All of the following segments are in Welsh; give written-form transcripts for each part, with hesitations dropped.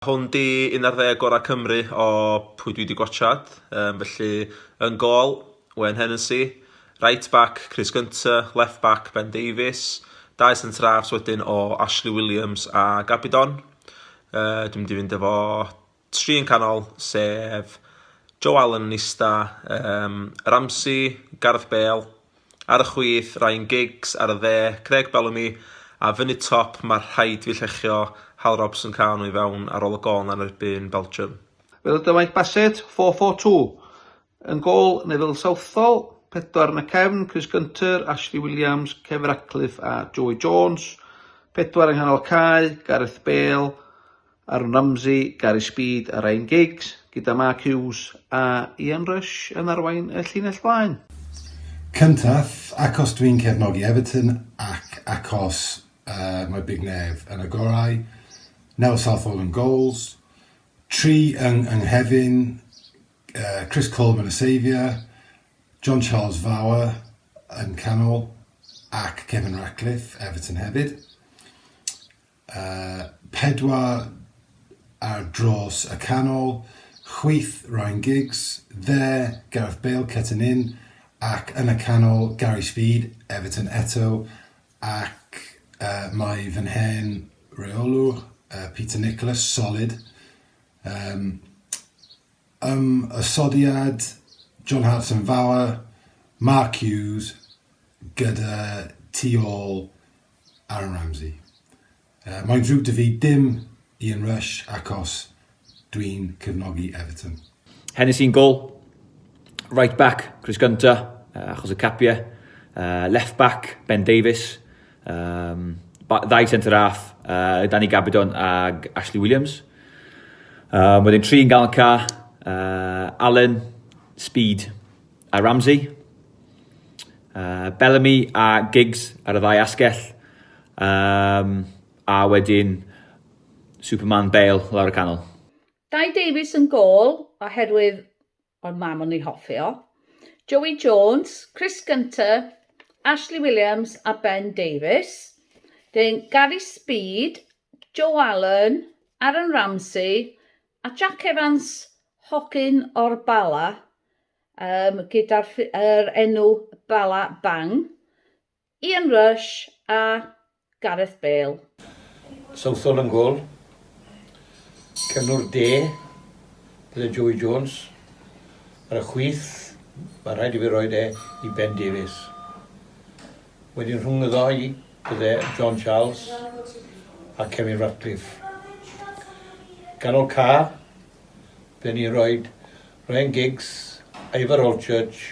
Hwn 'di un ar ddeg gorau Cymru o pwy dwi 'di gwatsiad. Yym felly yn gôl, Wayne Hennessey, right back Chris Gunter, left back Ben Davies, dau centre halves wedyn o Ashley Williams a Gabbidon. Yy dwi'n mynd i fynd efo tri yn canol, sef Joe Allen yn ista, yym Ramsey, Gareth Bale, Ar y chwith, Ryan Giggs, ar y dde, Craig Bellamy, a fyny top mae rhaid fi llechio Hal Robson-Kanu i fewn ar ôl y gôl 'na yn erbyn Belgium. Fe ddodd Mike Bassett, 4-4-2, yn gôl Neville Southall, pedwar yn y cefn, Chris Gunter, Ashley Williams, Kevin Ratcliffe a Joey Jones, pedwar yng nghanol cae, Gareth Bale, Aaron Ramsey, Gary Speed a Ryan Giggs, gyda Mark Hughes a Ian Rush yn arwain y llinell flaen. Cyntaf, acos dwi'n cefnogi Everton ac acos uh, mae Big Nev yn y gorau, Nel Southall yn goals, tri yng Nghefin, uh, Chris Coleman y saviour, John Charles Fowler yn canol ac Kevin Ratcliffe, Everton hefyd. 4 ar draws y canol, chwith Ryan Giggs, dde Gareth Bale cutting in ac yn y canol Gary Speed, Everton eto, ac uh, mae fy hen reolwr uh, Peter Nicholas, solid. Um, ymosodiad John Hartson Fowler, Mark Hughes gyda tu ôl Aaron Ramsey. Uh, mae'n ddrwg 'da fi dim Ian Rush acos dwi'n cefnogi Everton. Hennessy yn gol. Right back, Chris Gunter, uh, achos y capiau. Uh, left back, Ben Davies. Um, ddau centre half, uh, Danny Gabbidon ag Ashley Williams. Um, wedyn tri yn gael ca, uh, Allen, Speed a Ramsey. Uh, Bellamy a Giggs ar y ddau asgell. Um, a wedyn Superman Bale lawr y canol. Dai Davies yn gôl oherwydd oedd mam yn ei hoffi o. Joey Jones, Chris Gunter, Ashley Williams a Ben Davies. Then Gary Speed, Joe Allen, Aaron Ramsey a Jack Evans hogyn o'r Bala um, gyda'r er enw Bala Bang. Ian Rush a Gareth Bale. Southall yn gôl. Cefnwr de, bydde Joey Jones. Ar y chwith, mae rhaid i fi roi e i Ben Davies. Wedyn rhwng y ddau, bydde John Charles a Kevin Ratcliffe. Ganol ca, bydden ni'n rhoi Ryan Giggs, Ivor Allchurch,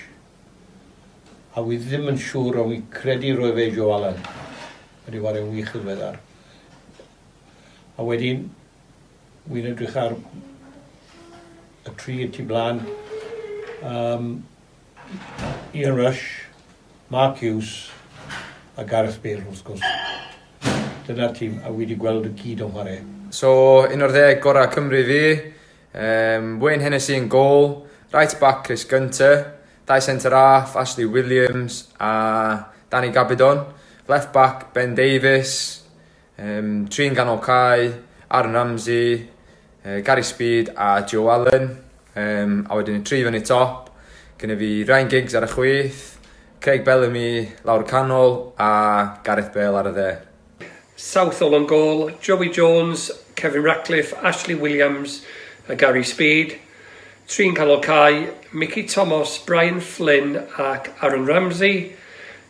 A wi ddim yn siŵr ond wi'n credu roi fe i Joe Allen. Wedi ware'n wych yn ddiweddar. A wedyn, wi'n edrych ar y tri y tu blaen. Um, Ian Rush, Mark Hughes a Gareth Bale wrth gwrs. Dyna'r tîm a wi wedi gweld y gyd yn chwarae. So, un o'r ddeg gorau Cymru fi, um, Wayne Hennessy yn gôl, right back Chris Gunter, Dau centre half, Ashley Williams a Danny Gabbidon. Left back, Ben Davies. Um, Tri'n ganol cae, Aaron Ramsey, uh, Gary Speed a Joe Allen. Um, a wedyn y tri fyny top, gyda fi Ryan Giggs ar y chwith, Craig Bellamy lawr y canol a Gareth Bale ar y dde. Southall yn gôl, Joey Jones, Kevin Ratcliffe, Ashley Williams a Gary Speed. Tri'n canol cae, Mickey Thomas, Brian Flynn ac Aaron Ramsey.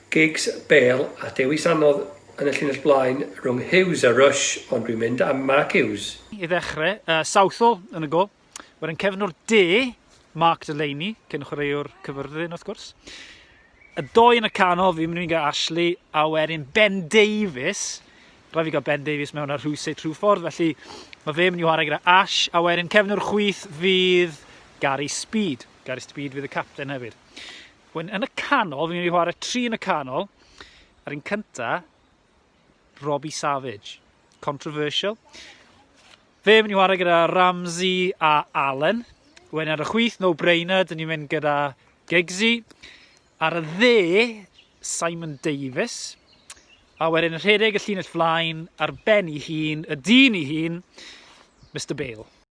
Giggs, Bale a dewis anodd yn y llinell blaen rhwng Hughes a Rush ond dwi'n mynd am Mark Hughes. I ddechrau, uh, Southall yn y gol. Wedyn cefnwr de, Mark Delaney, cyn chwaraewr Cyfyrddin wrth gwrs. Y doi yn y canol, fi'n mynd i gael Ashley, a wedyn Ben Davies. Rhaid fi gael Ben Davies mewn ar rhywsut rhyw ffordd, felly mae fe mynd i chwarae gyda Ash, a wedyn cefnwr chwith fydd Gary Speed. Gary Speed fydd y capten hefyd. Wedyn yn y canol, fi'n mynd i chwarae tri yn y canol, a'r un cynta, Robbie Savage. Controversial. Fe mynd i chwarae gyda Ramsey a Allen. Wedyn ar y chwith, no brainer, dyn ni'n mynd gyda Giggsy. Ar y dde, Simon Davies. A wedyn yn rhedeg y llinell flaen ar ben ei hun, y dyn ei hun, Mr Bale.